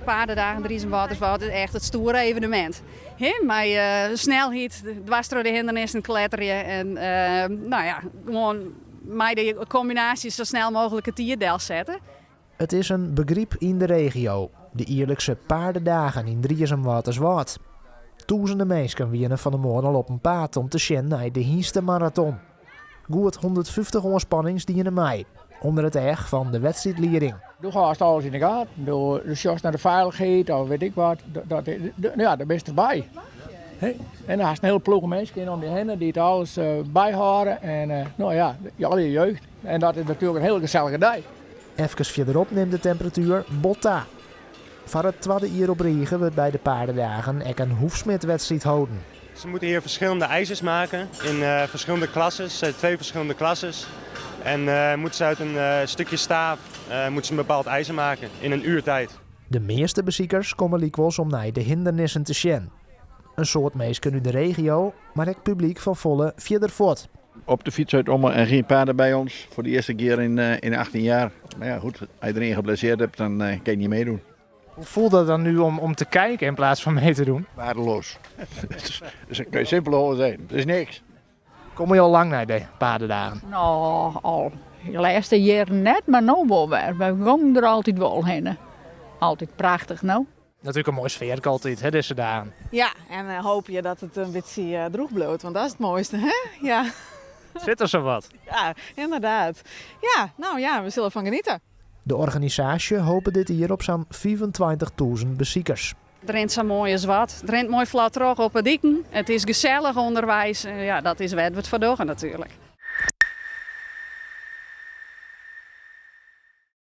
Paardendagen Driezum-Wâlterswâld is echt it stoere evenemint. Hè? Mei snelheid, dwars troch de hindernissen kletterje en nou ja, gewoan mei de kombinaasjes sa snel mooglik it tiid delsette. It is in begryp yn de regio, de jierlikse Paardendagen yn Driezum-Wâlterswâld. Tûzenen minsken wiene fan 'e moarn al op 'en paad om te sjen nei de hynstemaraton. Goed 150 oanspannings diene mei, ûnder it each fan de wedstriidlieding. Do hâldst alles yn de gaten, do sjochst nei de feilichheid of wit ik wat, dat, ja, dêr bist derby. En dan hast in hiele ploech minsken om dy hinne dy't alles byhâlde en no ja, al je jeugd. En dat is natuerlik in hiele gesellige dei. Efkes fierderop nimt de temperatuer bot ta. Foar it twadde jier op rige wurdt by de Paardendagen ek in hoefsmidwedstriid holden. Ze moeten hier verschillende ijzers maken in verschillende klasses, twee verschillende klasses. En moeten ze uit een stukje staaf moeten ze een bepaald ijzer maken in een uur tijd. De measte besikers komme lykwols om nei de hindernissen te sjen. In soad minsken út de regio, mar ek publyk fan folle fierder fuort. Op de fiets uit Ommen en geen paarden bij ons. Voor de eerste keer in 18 jaar. Maar ja, goed, als je er een geblesseerd hebt, dan kan je niet meedoen. Hoe voelt dat dan nu om te kijken in plaats van mee te doen? Waardeloos. Dus dat kun je simpel over zijn. Het is niks. Komme je al lang nei de Paardendagen? No, al de lêste jierren net, mar no wol wer. Wy gongen der altyd wol hinne. Altyd prachtich, no. Natuerlik in moai sfearke altyd, hè, dizze dagen. Ja, en hoopje dat it in bytsje drûch bliuwt, want dat is it moaiste, hè? Ja. Sit der sawat. Ja, ynderdaad. Ja, no ja, we sille derfan genietsje. De organisaasje hopet dit jier op sa'n 25.000 besikers. It rint sa moai as wat. It rint moai flot troch op 'e diken. It is gesellich ûnderweis. Ja, dat is wêr't we it foar dogge natuerlik.